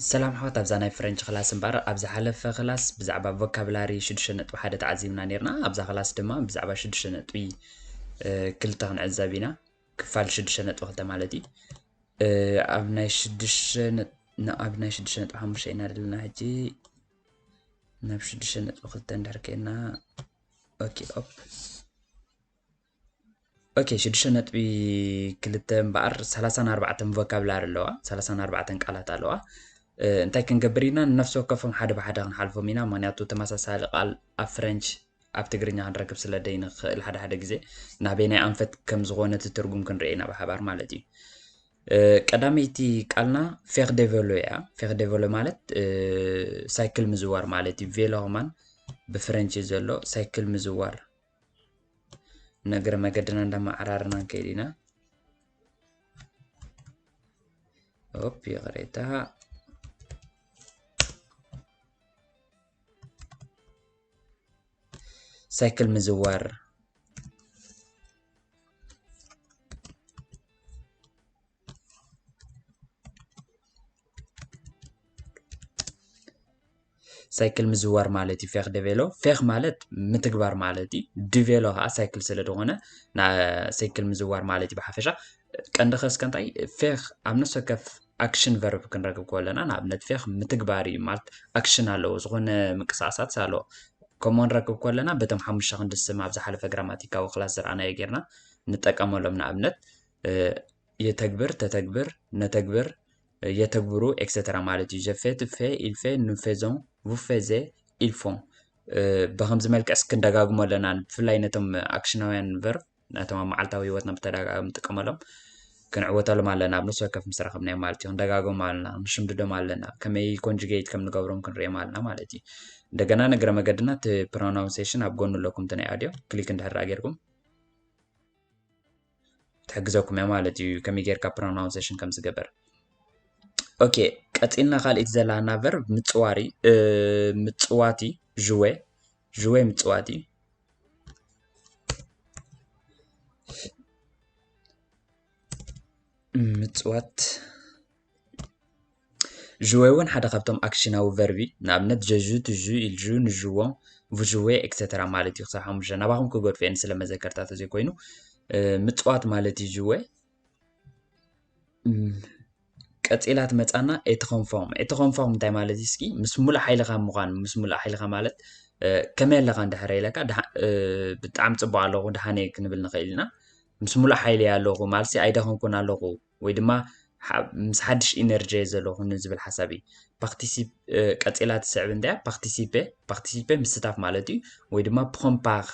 ሰላም ኣሕዋት፣ ኣብዛ ናይ ፍረንች ክላስ እምበኣር፣ ኣብ ዝሓለፈ ክላስ ብዛዕባ ቮካብላሪ ሽዱሽተ ነጥቢ ሓደ ተዓዚብና ነይርና። ኣብዛ ክላስ ድማ ብዛዕባ ሽዱሽተ ነጥቢ ክልተ ክንዕዘብ ኢና። ክፋል ሽዱሽተ ነጥቢ ክልተ ማለት እዩ። ኣብ ናይ ሽዱሽተ ነ-፣ ን-፣ ኣብ ናይ ሽዱሽተ ነጥቢ ሓሙሽተ ኢና ዘለና ሕጂ። ናብ ሽዱሽተ ነጥቢ ክልተ እንድሕር ከይና፣ ኦኬ፣ ኦፕ። ኦኬ፣ ሽዱሽተ ነጥቢ ክልተ እምበኣር ሰላሳን ኣርባዕተን ቮካብላሪ ኣለዋ፣ ሰላሳን ኣርባዕተን ቃላት ኣለዋ። እ፣ እንታይ ክንገብር ኢና? ንነፍሲ ወከፎም ሓደ ብሓደ ክንሓልፎም ኢና፣ ምኽንያቱ ተመሳሳሊ ቃል ኣብ ፍረንች፣ ኣብ ትግርኛ ክንረክብ ስለ ደይንኽእል፣ ሓደ ሓደ ግዜ ናበየናይ ኣንፈት ከም ዝኾነ እቲ ትርጉም ክንርኢ ኢና ብሓባር ማለት እዩ። እ፣ ቀዳመይቲ ቃልና ፌር ደ ቬሎ እያ። ፌር ደ ቬሎ ማለት፣ እ፣ ሳይክል ምዝዋር ማለት እዩ። ቬሎ ከማን ብፍረንች እዩ ዘሎ፣ ሳይክል ምዝዋር። ንእግረ መገድና እንዳመዓራረና ንከይድ ኢና። ኦፕ፣ ይቕሬታ። ሳይክል ምዝዋር። ሳይክል ምዝዋር ማለት እዩ። ፌር ደ ቬሎ፣ ፌር ማለት ምትግባር ማለት እዩ። ዲ ቬሎ ከዓ ሳይክል ስለ ዝኾነ፣ ና-፣ ሳይክል ምዝዋር ማለት እዩ ብሓፈሻ። ቀንዲ ከ እስከ እንታይ ፌር ኣብ ነፍሲ ወከፍ ኣክሽን ቨርብ ክንረክብ ከለና፣ ንኣብነት ፌር ምትግባር እዩ ማለት ኣክሽን ኣለዎ፣ ዝኾነ ምንቅስቃሳት ኣለዎ። ከምኡ ንረክብ ከለና በቶም ሓሙሽተ ክንዲ ስም ኣብ ዝሓለፈ ግራማቲካዊ ክላስ ዝረኣናዮ ጌርና ንጠቀመሎም። ንኣብነት፣ እ፣ የተግብር፣ ተተግብር፣ ነተግብር፣ እ፣ የተግብሩ፣ ኤክሰተራ ማለት እዩ። Je fais፣ tu fais፣ il fait፣ nous faisons፣ vous faites፣ ils font። እ፣ ብኸምዚ መልክዕስ ክንደጋግሞ ኣለና። ብፍላይ ነቶም ኣክሽናውያን ቨርብ፣ ነቶም ኣብ መዓልታዊ ህይወትና ብተደጋጋሚ ንጥቀመሎም፣ ክንዕወተሎም ኣለና። ኣብ ነፍሲ ወከፍ ምስ ረኸብናዮም ማለት እዩ። ክንደጋግሞም ኣለና፣ ክንሽምድዶም ኣለና። ከመይ ኮንጁጌት ከም ንገብሮም ክንርእዮም ኣለና ማለት እዩ። እንደገና ንእግረ መገድና እቲ ፕሮናውንሴሽን ኣብ ጎኑ ኣለኩም፣ እቲ ናይ ኣድዮ ክሊክ እንድሕር ደኣ ጌርኩም ትሕግዘኩም እያ ማለት እዩ፣ ከመይ ጌርካ ፕሮናውንሴሽን ከም ዝገበር። ኦኬ፣ ቀጺልና ካልኣይቲ ዘላና ቨርብ ምጽዋር እዩ። እ፣ ምጽዋት እዩ፣ ዥዌ፣ ዥዌ ምጽዋት እዩ። ምጽዋት። ዥዌ እውን ሓደ ካብቶም ኣክሽናዊ ቨርብ እዩ። ንኣብነት፣ je joue፣ tu joues፣ il joue፣ nous jouons፣ vous jouez፣ ኤክሰተራ ማለት እዩ። ክሳብ ሓሙሽተ ናባኹም ክገድፎ እየ፣ ስለ መዘከርታ ተዘይኮይኑ። እ፣ ምጽዋት ማለት እዩ ዥዌ። እም፣ ቀጺላ ትመጻና être en forme። Être en forme እንታይ ማለት እዩ? እስኪ ምስ ሙሉእ ሓይልኻ ምዃን፣ ምስ ሙሉእ ሓይልኻ ማለት፣ እ፣ ከመይ ኣለኻ እንድሕር ኢለካ፣ ድሓ-፣ እ፣ ብጣዕሚ ጽቡቕ ኣለኹ፣ ደሓን እየ ክንብል ንኽእል ኢና። ምስ ሙሉእ ሓይሊ እየ ኣለኹ ማለት ሲ ኣይደኸምኩን ኣለኹ፣ ወይ ድማ ሓ-፣ ምስ ሓድሽ ኢነርጂ እየ ዘለኹ ንዝብል ሓሳብ እዩ። ፓርቲሲፕ-፣ እ፣ ቀጺላ ትስዕብ እንታይ እያ? ፓርቲሲፔ፣ ፓርቲሲፔ ምስታፍ ማለት እዩ፣ ወይ ድማ ፕሮምፓር፣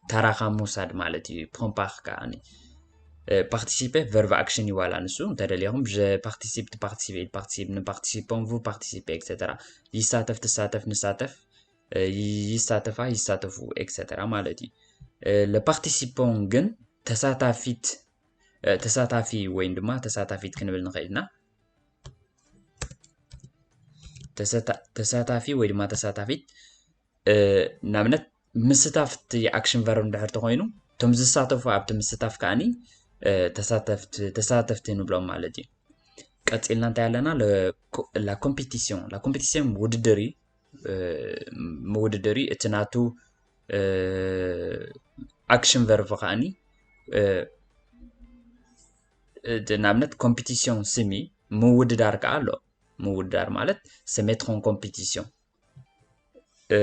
ተራኻ ምውሳድ ማለት እዩ። ፕሮምፓር ከዓኒ፣ እ፣ ፓርቲሲፔ ቨርብ ኣክሽን እዩ ዋላ ንሱ። እንተደሊኹም፣ je participe፣ tu participes፣ il participe፣ nous participons፣ vous participez፣ ኤክሰተራ። ይሳተፍ፣ ትሳተፍ፣ ንሳተፍ፣ እ፣ ይ-፣ ይሳተፋ፣ ይሳተፉ፣ ኤክሰተራ ማለት እዩ። እ፣ le participant ግን ተሳታፊት፣ እ፣ ተሳታፊ ወይም ድማ ተሳታፊት ክንብል ንኽእል ኢና። ተሰታ-፣ ተሳታፊ ወይ ድማ ተሳታፊት፣ እ፣ ንኣብነት ምስታፍ እቲ ኣክሽን ቨርብ እንድሕር ተኾይኑ፣ እቶም ዝሳተፉ ኣብቲ ምስታፍ ከኣኒ፣ እ፣ ተሳተፍቲ፣ ተሳተፍቲ ንብሎም ማለት እዩ። ቀጺልና እንታይ ኣለና? Le co-፣ la compétition። La compétition ውድድር እዩ። እ፣ ምውድድር እዩ። እቲ ናቱ፣ እ፣ ኣክሽን ቨርብ ከኣኒ፣ እ፣ እቲ ንኣብነት ኮምፒቲሲዮን ስም እዩ። ምውድዳር ከኣ ኣሎ። ምውድዳር ማለት se mettre en compétition። እ፣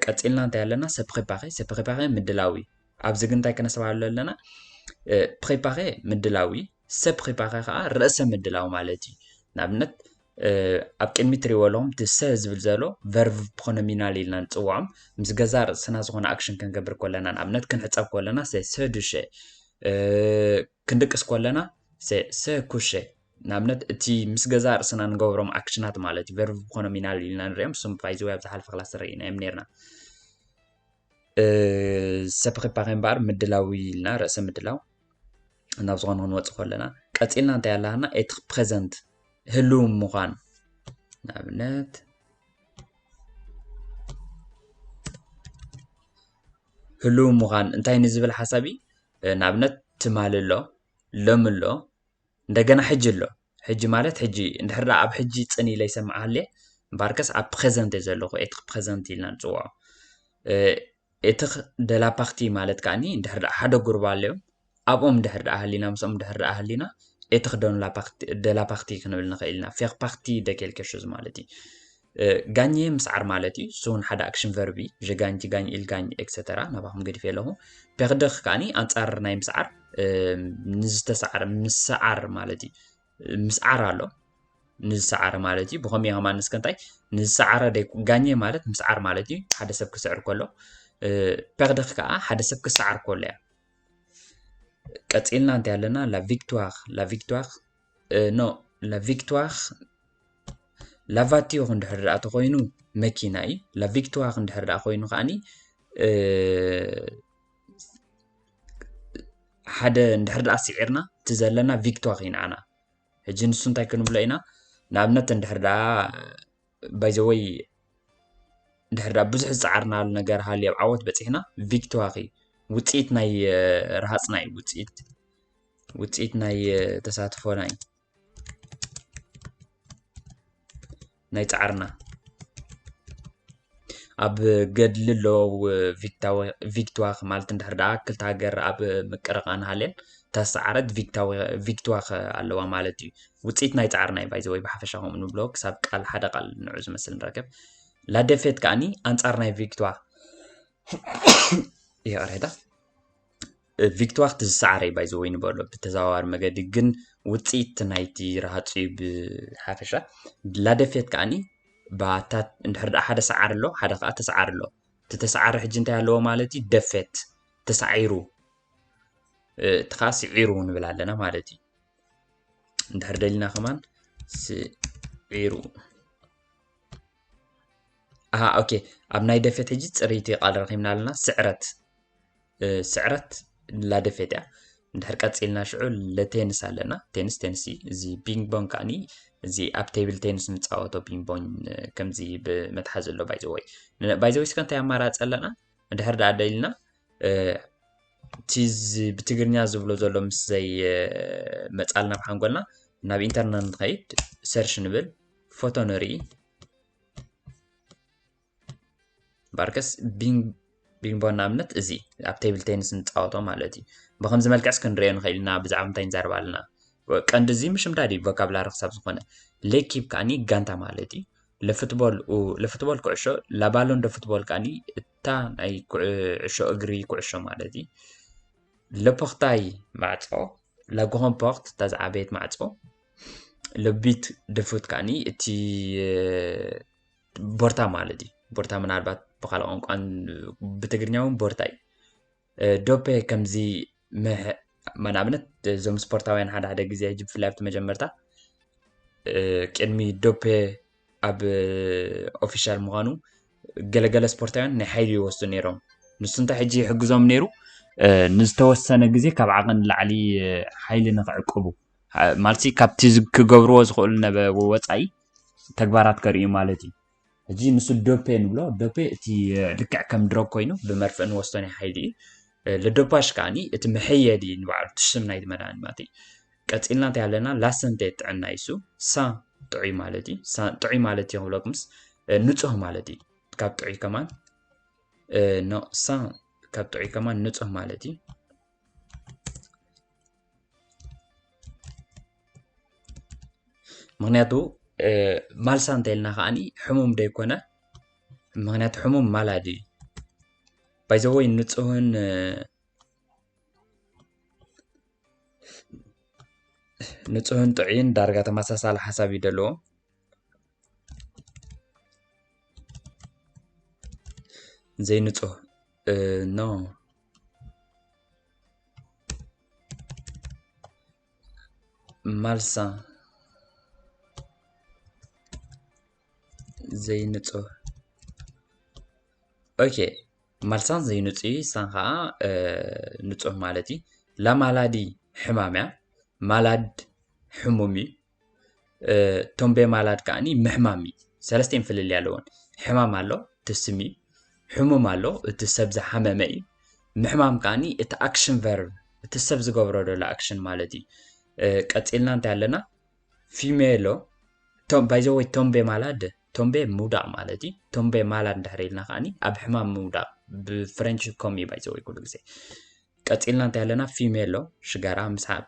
ቀጺልና እንታይ ኣለና? Se préparer። Se préparer ምድላው እዩ። ኣብዚ ግን እንታይ ከነስተውዕል ኣለና? እ፣ préparer ምድላው እዩ። Se préparer ከኣ ርእሰ ምድላው ማለት እዩ። ንኣብነት፣ እ፣ ኣብ ቅድሚት ትሪእዎ ኣለኹም፣ እቲ se ዝብል ዘሎ ቨርብ ፕሮኖሚናል ኢልና ንጽውዖም፣ ምስ ገዛእ ርእስና ዝኾነ ኣክሽን ክንገብር ከለና፣ ንኣብነት ክንሕጸብ ከለና፣ se se doucher፣ እ፣ ክንድቅስ ከለና፣ se se coucher። ንኣብነት እቲ ምስ ገዛእ ርእስና ንገብሮም ኣክሽናት ማለት እዩ። ቨርብ ፕሮኖሚናል ኢልና ንሪኦም፣ እሱም ባይ ዘ ወይ ኣብ ዝሓለፈ ክላስ ርኢናዮም ነይርና። እ፣ se préparer እምበኣር ምድላው ኢልና፣ ርእሰ ምድላው ናብ ዝኾነ ክንወጽእ ከለና። ቀጺልና እንታይ ኣለና? Être présent፣ ህልው ምዃን። ንኣብነት፣ ህልው ምዃን እንታይ ንዝብል ሓሳብ እዩ? እ፣ ንኣብነት፣ ትማሊ ኣሎ፣ ሎሚ ኣሎ፣ እንደገና ሕጂ ኣሎ። ሕጂ ማለት ሕጂ እንድሕር ደኣ ኣብ ሕጂ ጽን ኢለ ይሰምዓ ሃልየ፣ እምበኣርከስ ኣብ ፕሬዘንት እየ ዘለኹ፣ ኤትኽ ፕሬዘንት ኢልና ንጽውዖ። ኤትኽ ደላ ፓርቲ ማለት ከኣኒ እንድሕር ደኣ ሓደ ጉርባ ኣለዮም፣ ኣብኦም እንድሕር ደኣ ሃሊና፣ ምስኦም እንድሕር ደኣ ሃሊና፣ ኤትኽ ደላ ፓርቲ ክንብል ንኽእል ኢና። ፌር ፓርቲ ደ ኬልከ ሾዝ ማለት እዩ። ጋኘ ምስዓር ማለት እዩ። እሱ እውን ሓደ ኣክሽን ቨርብ እዩ። ጀጋኝ፣ ቲጋኝ፣ ኢልጋኝ ኤክሰተራ ናባኹም ገዲፈ ኣለኹ። ፔርድኽ ከኣኒ ኣንጻር ናይ ምስዓር፣ ንዝተሰዓረ ምስዓር ማለት እዩ። ምስዓር ኣሎ። ንዝሰዓረ ማለት እዩ። ብኸምኡ ከማን እስከ እንታይ ንዝሰዓረ ደይ-፣ ጋኘ ማለት ምስዓር ማለት እዩ። ሓደ ሰብ ክስዕር ከሎ፣ እ፣ ፔርድኽ ከኣ ሓደ ሰብ ክሰዓር ከሎ እያ። ቀጺልና እንታይ ኣለና? ላ ቪክትዋር፣ ላ ቪክትዋር፣ እ፣ ኖ፣ ላ ቪክትዋር፣ ላ ቫቲር እንድሕር ደኣ ተኾይኑ መኪና እዩ። ላ ቪክትዋር እንድሕር ደኣ ኮይኑ ከኣኒ፣ እ፣ ሓደ እንድሕር ደኣ ስዒርና እቲ ዘለና ቪክትዋር እዩ ንዓና። ሕጂ ንሱ እንታይ ክንብሎ ኢና? ንኣብነት እንድሕር ደኣ፣ ባይ ዘ ወይ፣ እንድሕር ደኣ ብዙሕ ዝጸዓርናሉ ነገር ሃልዩ ኣብ ዓወት በጺሕና፣ ቪክትዋር እዩ። ውጽኢት ናይ፣ እ፣ ረሃጽና እዩ። ውጽኢት፣ ውጽኢት ናይ፣ እ፣ ተሳትፎና እዩ። ናይ ጻዕርና። ኣብ ገድሊ ኣሎ ቪክታወ-፣ ቪክትዋኽ ማለት እንድሕር ደኣ ክልተ ሃገር ኣብ ምቅርቃን ሃልየን ተሰዓረት ቪክታወ-፣ ቪክትዋኽ ኣለዋ ማለት እዩ። ውጽኢት ናይ ጻዕርና እዩ። ባይ ዘ ወይ ብሓፈሻ ከምኡ ንብሎ ክሳብ ቃል ሓደ ቃል ንዑ ዝመስል ንረክብ። ላደፌት ከኣኒ ኣንጻር ናይ ቪክትዋኽ ይቕሬታ። ቪክትዋር እቲ ዝሰዓረ እዩ ባይ ዘ ወይ ንበሎ ብተዘዋዋሪ መገዲ፣ ግን ውጽኢት ናይቲ ረሃጽ እዩ ብሓፈሻ። ላደፌት ከኣኒ ባታት እንድሕር ደኣ ሓደ ሰዓር ኣሎ፣ ሓደ ከኣ ተሰዓር ኣሎ። እቲ ተሰዓረ ሕጂ እንታይ ኣለዎ ማለት እዩ? ደፌት፣ ተሳዒሩ፣ እ፣ እቲ ከኣ ስዒሩ ንብል ኣለና ማለት እዩ። እንድሕር ደሊና ከማን ስዒሩ። ኣሃ፣ ኦኬ። ኣብ ናይ ደፌት ሕጂ ጽርይቲ ቃል ረኺብና ኣለና። ስዕረት፣ እ፣ ስዕረት ላደፌት እያ። እንድሕር ቀጺልና ሽዑ ለቴንስ ኣለና። ቴንስ፣ ቴንስ እዩ። እዚ ቢንግ ቦንግ ከኣኒ፣ እዚ ኣብ ቴብል ቴንስ ንጻወቶ ቢንግ ቦንግ፣ እ፣ ከምዚ ብመትሓዚ ኣሎ ባይ ዘ ወይ። ን-፣ ባይ ዘ ወይ እስከ እንታይ ኣማራጺ ኣለና? እንድሕር ደኣ ደሊና፣ እ፣ እቲ ዝ-፣ ብትግርኛ ዝብሎ ዘሎ ምስ ዘይ፣ እ፣ መጻልና ኣብ ሓንጎልና ናብ ኢንተርነት ንኸይድ ሰርች ንብል፣ ፎቶ ንርኢ። ባርከስ ቢንግ-፣ ቢንግ ቦንግ ንኣብነት እዚ ኣብ ቴብል ቴኒስ ንጻወቶ ማለት እዩ። ብኸምዚ መልክዕስ ክንሪኦ ንኽእል ኢና፣ ብዛዕባ ምንታይ ንዛረብ ኣለና። ቀንዲ እዚ ምሽምዳድ እዩ፣ ቮካብላሪ ክሳብ ዝኾነ። ሌኪፕ ከኣኒ ጋንታ ማለት እዩ። ለፉትቦል ኡ-፣ ለፉትቦል ኩዕሾ፣ ላባሎን ደ ፉትቦል ከኣኒ እታ ናይ ኩዕሾ እግሪ ኩዕሾ ማለት እዩ። ለፖርታይ ማዕጾ፣ ላግሮን ፖርት እታ ዝዓበየት ማዕጾ። ለቢት ደ ፉት ከኣኒ እቲ፣ እ፣ ቦርታ ማለት እዩ። ቦርታ ምናልባት ብኻልእ ቋንቋን ብትግርኛ እውን ቦርታ እዩ። እ፣ ዶፔ ከምዚ መህ-፣ ንኣብነት እዞም ስፖርታውያን ሓደ ሓደ ግዜ ሕጂ ብፍላይ ኣብቲ መጀመርታ፣ እ፣ ቅድሚ ዶፔ ኣብ ኦፊሻል ምዃኑ ገለገለ ስፖርታውያን ናይ ሓይሊ ይወስዱ ነይሮም። ንሱ እንታይ ሕጂ ይሕግዞም ነይሩ? እ፣ ንዝተወሰነ ግዜ ካብ ዓቐን ንላዕሊ፣ እ፣ ሓይሊ ንኽዕቅቡ፣ እ፣ ማለትሲ ካብቲ ዝ-፣ ክገብርዎ ዝኽእሉ ነበ-፣ ወጻኢ ተግባራት ከርእዩ ማለት እዩ። ሕጂ ንሱ ዶፔ ንብሎ። ዶፔ እቲ፣ እ፣ ልክዕ ከም ድረግ ኮይኑ ብመርፍእ ንወስዶ ናይ ሓይሊ እዩ። እ፣ ለዶፓሽ ከኣኒ እቲ መሐየሊ ንባዕሉ፣ እቲ ሽም ናይቲ መድሃኒት ማለት እዩ። ቀጺልና እንታይ ኣለና? ላሰንቴ ጥዕና እዩ። እሱ ሳ ጥዑይ ማለት እዩ። ሳ ጥዑይ ማለት እዩ ክብለኩምስ፣ እ፣ ንጹህ ማለት እዩ። ካብ ጥዑይ ከማን፣ እ፣ ኖ፣ ሳ ካብ ጥዑይ ከማን ንጹህ ማለት እዩ። ምኽንያቱ፣ እ፣ ማልሳ እንተኢልና ከኣኒ ሕሙም ደይኮነ፣ ምኽንያቱ ሕሙም ማላድ እዩ። ባይ ዘ ወይ ንጹህን፣ እ፣ ንጹህን ጥዑይን ዳርጋ ተመሳሳሊ ሓሳብ እዩ ደለዎም። ዘይንጹህ፣ እ፣ ኖ። ማልሳ ዘይንጹህ። ኦኬ፣ ማልሳን ዘይንጹህ፣ ሳን ኸዓ፣ እ፣ ንጹህ ማለት እዩ። ላማላዲ ሕማም እያ። ማላድ ሕሙም እዩ። እ፣ ቶምቤ ማላድ ከኣኒ ምሕማም እዩ። ሰለስቲኤን ፍልልይ ኣለዎን። ሕማም ኣሎ፣ እቲ ስም እዩ። ሕሙም ኣሎ፣ እቲ ሰብ ዝሓመመ እዩ። ምሕማም ከኣኒ እቲ ኣክሽን ቨርብ፣ እቲ ሰብ ዝገብሮ ዘሎ ኣክሽን ማለት እዩ። እ፣ ቀጺልና እንታይ ኣለና? ፊሜሎ፣ ቶም ባይዘወይ ቶምቤ ማላድ፣ ቶምቤ ምውዳቕ ማለት እዩ። ቶምቤ ማላድ እንድሕር ኢልና ከዓኒ ኣብ ሕማም ምውዳቕ፣ ብፍሬንች ኮሚ ባይዘወይ ኩሉ ግዜ። ቀፂልና እንታይ ኣለና? ፊሜሎ ሽጋራ ምስሓብ፣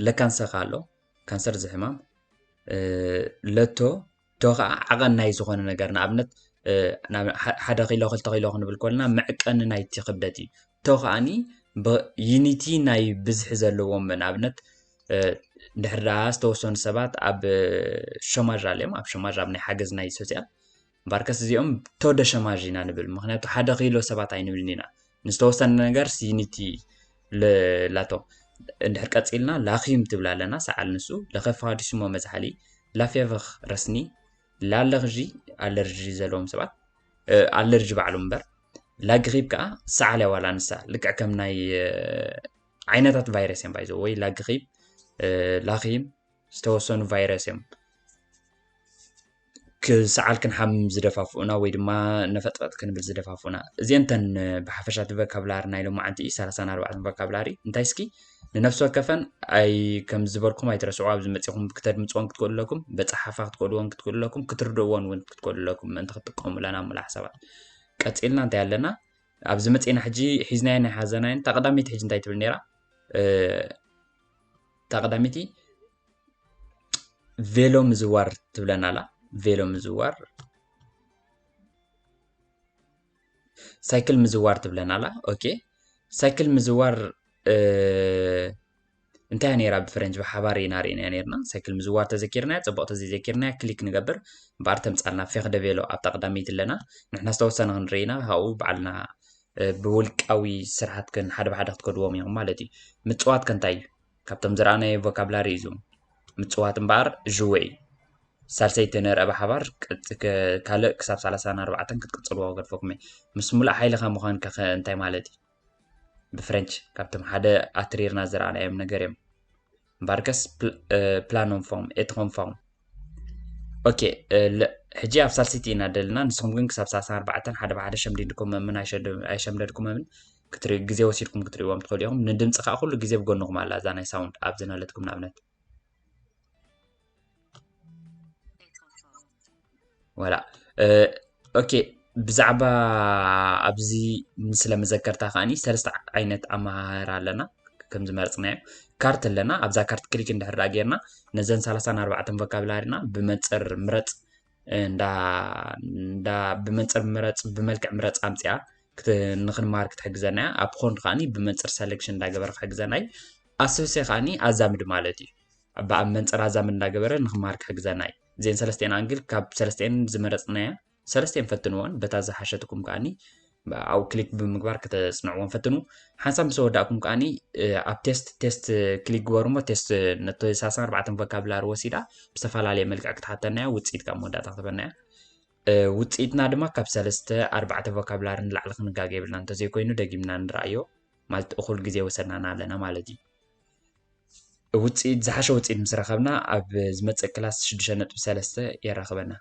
ለካንሰካ ኣሎ፣ ካንሰር ዝሕማም። ለቶ፣ ቶ ከዓ ዓቐን ናይ ዝኾነ ነገር፣ ንኣብነት ሓደ ኪሎ ክልተ ኪሎ ክንብል ከለና መዕቀኒ ናይቲ ክብደት እዩ። ቶ ከዓኒ ዩኒቲ ናይ ብዝሒ ዘለዎም፣ ንኣብነት እንድሕር ደኣ ዝተወሰኑ ሰባት ኣብ ሸማዥ ኣለዮም፣ ኣብ ሸማዥ ኣብ ናይ ሓገዝ ናይ ሶሲያል ባርከስ እዚኦም ቶደ ሸማዥ ኢና ንብል፣ ምክንያቱ ሓደ ኪሎ ሰባት ኣይንብልን ኢና። ንዝተወሰነ ነገር ዩኒቲ ላቶ። እንድሕር ቀፂልና ላኪም ትብል ኣለና፣ ሰዓል ንሱ ለኸፋዲስሞ መዝሓሊ፣ ላፌቨኽ ረስኒ፣ ላለኽዢ ኣለርጂ ዘለዎም ሰባት፣ ኣለርጂ ባዕሉ እምበር፣ ላግኺብ ከዓ ሰዓል እያ ዋላ ንሳ፣ ልክዕ ከም ናይ ዓይነታት ቫይረስ እዮም ባይዘ ወይ ላግኺብ፣ ላኪም ዝተወሰኑ ቫይረስ እዮም ክሰዓል ክንሓም ዝደፋፍኡና ወይ ድማ ነፈጥፈጥ ክንብል ዝደፋፍኡና። እዚአን ተን ብሓፈሻ እቲ ቨካብላሪ ናይ ሎማዓንቲ እዩ፣ ሰላሳን ኣርባዕተን ቨካብላሪ። እንታይ እስኪ ንነፍሲ ወከፈን ኣይ ከም ዝበልኩም ኣይትረስዑ፣ ኣብዚ መፂኹም ክተድምፅዎን ክትክእሉ ኣለኩም፣ በፀሓፋ ክትክእልዎን ክትክእሉ ኣለኩም፣ ክትርድእዎን እውን ክትክእሉ ኣለኩም፣ ምእንቲ ክትጥቀሙለን ኣብ ሙሉእ ሓሳባት። ቀፂልና እንታይ ኣለና? ኣብዚ መፂና ሕጂ ሒዝናዮ ናይ ሓዘናየን፣ እታ ቀዳመይቲ ሕጂ እንታይ ትብል ነይራ? እታ ቀዳመይቲ ቬሎ ምዝዋር ትብለና ኣላ። ቬሎ ምዝዋር፣ ሳይክል ምዝዋር ትብለና ኣላ። ኦኬ፣ ሳይክል ምዝዋር እንታይ ነይራ? ብፍረንጅ ብሓባር ኢና ርኢናያ ነይርና። ሳይክል ምዝዋር ተዘኪርናያ፣ ፅቡቕ ተዘይዘኪርናያ ክሊክ ንገብር። እምበኣር ተምፃልና ፌክ ደ ቬሎ ኣብታ ቀዳመይቲ ኣለና። ንሕና ዝተወሰነ ክንርኢ ኢና፣ ካብኡ ባዕልና ብውልቃዊ ስራሓትክን ሓደ ብሓደ ክትከድዎም ኢኹም ማለት እዩ። ምፅዋት ከ እንታይ እዩ? ካብቶም ዝረኣናዮ ቮካብላሪ እዩ። ምፅዋት እምበኣር ዥዌ እዩ። ሳልሰይቲ ንርአ ብሓባር፣ ካልእ ክሳብ ሰላሳን ኣርባዕተን ክትቅፅልዎ ገድፈኩም እየ። ምስ ሙሉእ ሓይልኻ ምዃንካ ከ እንታይ ማለት እዩ? ብፍሬንች ካብቶም ሓደ ኣትሪርና ዝረኣናዮም ነገር እዮም። እምበኣርከስ ፕላን ኦንፎርም ኤት ኮንፎርም። ኦኬ፣ ሕጂ ኣብ ሳልሲቲ ኢና ደልና፣ ንስኹም ግን ክሳብ ሰላሳን ኣርባዕተን ሓደ ብሓደ ሸምዲድኩሞምን ኣይሸምደድኩሞምን ግዜ ወሲድኩም ክትርእይዎም ትኽእሉ ኢኹም። ንድምፂ ከዓ ኩሉ ግዜ ብጎንኹም ኣላ እዛ ናይ ሳውንድ ኣብዚ ናለትኩም ንኣብነት። ዋላ ኦኬ፣ ብዛዕባ ኣብዚ ምስለ መዘከርታ ከዓኒ ሰለስተ ዓይነት ኣመሃህራ ኣለና። ከም ዝመረፅናዮ ካርት ኣለና። ኣብዛ ካርት ክሊክ እንድሕር ደኣ ጌርና ነዘን ሰላሳን ኣርባዕተን ቮካብላሪና ብመንፅር ምረፅ እንዳ እንዳ ብመንፅር ምረፅ ብመልክዕ ምረፅ ኣምፅኣ ንክንመሃር ክትሕግዘና እያ። ኣብ ሆን ከዓኒ ብመንፅር ሰሌክሽን እንዳገበረ ክሕግዘና እዩ። ኣሶሴ ከዓኒ ኣዛምድ ማለት እዩ። ኣብ መንፅር ኣዛምድ እንዳገበረ ንክንመሃር ክሕግዘና እዩ። እዚአን ሰለስቲአን ኣንግል ካብ ሰለስቲአን ዝመረፅናያ ሰለስቲአን ፈትንዎን፣ በታ ዝሓሸትኩም ከዓኒ ኣብኡ ክሊክ ብምግባር ከተፅንዕዎም ፈትኑ። ሓንሳብ ምስ ወዳእኩም ከዓኒ ኣብ ቴስት ቴስት ክሊክ ግበሩ እሞ ቴስት ነቶ ሰላሳን ኣርባዕተን ቮካብላሪ ወሲዳ ብዝተፈላለየ መልክዕ ክትሓተና እያ። ውፅኢት ካብ መወዳእታ ክትበና እያ። ውፅኢትና ድማ ካብ ሰለስተ ኣርባዕተ ቮካብላሪ ንላዕሊ ክንጋገ የብልና። እንተዘይኮይኑ ደጊምና ንረኣዮ ማለት እኹል ግዜ ወሰድናና ኣለና ማለት እዩ። ውፅኢት ዝሓሸ ውፅኢት ምስ ረኸብና ኣብ ዝመፅእ ክላስ ሽዱሽተ ነጥቢ ሰለስተ የራኽበና።